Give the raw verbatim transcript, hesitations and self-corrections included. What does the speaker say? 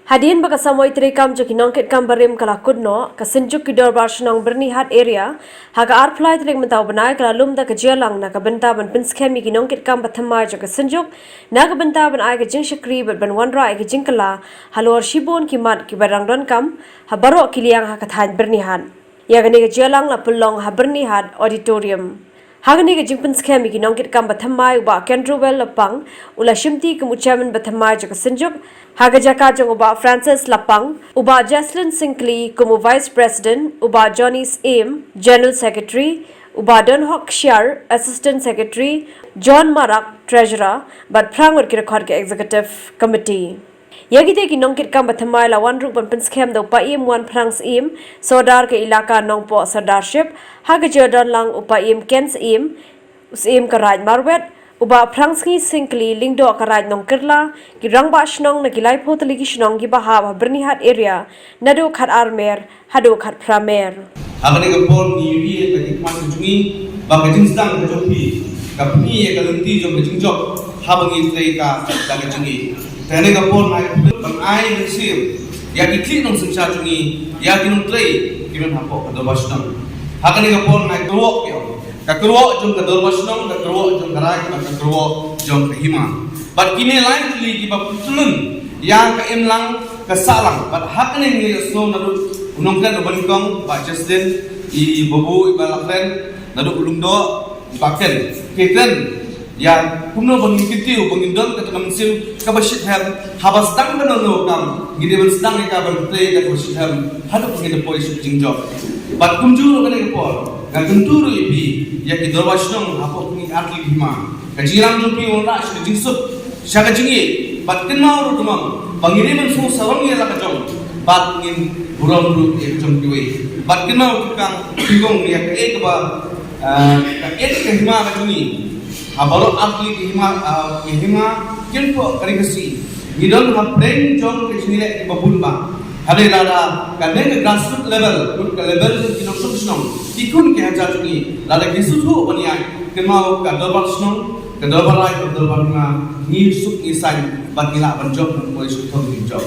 Hadien ba ka samoi treikam jong ki nongkitkam barim ka la kut noh, ka Synjuk ki Dorbar Shnong Byrnihat Area, ha ka arphew lai tarik mynta u bnai ka la lum da ka jingïalang na ka bynta ban pynskhem ïa ki nongkitkam bathymmai jong ka Synjuk, na ka bynta ban ai ka jingshakri bad ban wanrah ïa ka jingkylla halor shibun ki mat kiba dang donkam ha baroh ki liang ha ka thaiñ Byrnihat. Ïa kane ka jingïalang la pynlong ha Byrnihat Auditorium. Ha kane ka jingpynskhem ïa ki nongkitkam bathymmai, u Bah Kendrowell Lapang u la shimti kum u Chairman bathymmai jong ka Synjuk, ha ka jaka jong u Bah Francis Lapang, u Bah Jaslyn Syngkli kum u Vice President, u Bah Johnny Syiem, General Secretary, u Bah Donhok Kshiar, Assistant Secretary, John Marak, Treasurer, bad phra ngut ki dkhot ka Executive Committee. Ïa kita ki nongkitkam bathymmai la wan ruh ban pynskhem da u Paiem Wanphrang Syiem, Sordar ka Ilaka Nongpoh Sordarship, ha ka jingdon lang u Paiem Ken Syiem, u Syiem ka Raid Marwet, u Bah Phrangsngi Syngkli, Lyngdoh ka Raid Nongkylla, ki Rangbah Shnong na ki laiphew tylli ki shnong kiba hap ha Byrnihat Area, naduh khatar mer haduh khatphra mer. Ha kane ka por ngi ïohi ïa ka jingkhmat ka jong ngi ba ka jingsdang ka jong phi ka pynïaid ïa ka lynti jong ka jingjop haba ngi trei ka da ka jingïeit. Te ha kane ka por ngi ai ban ai mynsiem ïa ki khlieh nongsynshar jong ngi, ïa ki nongtrei kiba don hapoh ka Dorbar Shnong. Ha kane ka por ngi ai kyrwoh ïa ka kyrwoh jong ka Dorbar Shnong, ka kyrwoh jong ka Raid, ka kyrwoh jong ka Hima. Bad kine lai tylli kiba pyntylun ïa ka imlang ka sahlang. Bad ha kane ngi ïohsngew naduh u nongkren uba nyngkong, Bah Jaslyn, i Babu, i Bah Lakren, naduh u Lyngdoh, i Bah Ken. Ki kren ïa kumno ba ngin kyntiew ba ngin don kata ka mynsiem kaba shitom, haba sdang kano kano ka kam, ngi dei ban sdang ïa ka ban trei ïa ka kaba shitom haduh ba ngin da poi sha ka jingjop. Bad kumjuh ruh kane ka por nga kyntu ruh ïa phi, ïa ki Dorbar Shnong hapoh kine ki artylli ki hima, ka jingïalang jong phi wanrah sha ka jingsuk, sha ka jingïeit, bad kynmaw ruh kumno ba ngi dei ban sngewsarong ïa la ka jong, bad ngin burom ruh ïa ka jong kiwei. Bad kynmaw, Tyrkang, phi ong ïa kaei kaba, ah, kaei ka hima ka jong ngi, ha baroh artylli ki hima, ah, ki hima, kin pok ka ri Khasi. Ngi don hapdeng jong ka jingïaleh kiba bun bah. Hynrei lada kane ka grassroots level, ka level jong ki nongshong shnong, ki khun ki hajar jong ngi, lada ki sngewthuh ban ïaid, kynmaw ka Dorbar Shnong, ka Dorbar Raid, ka Dorbar Hima, ngi suk ngi saiñ bad ngi lah ban jop, ban poi sha ka thong ki jop.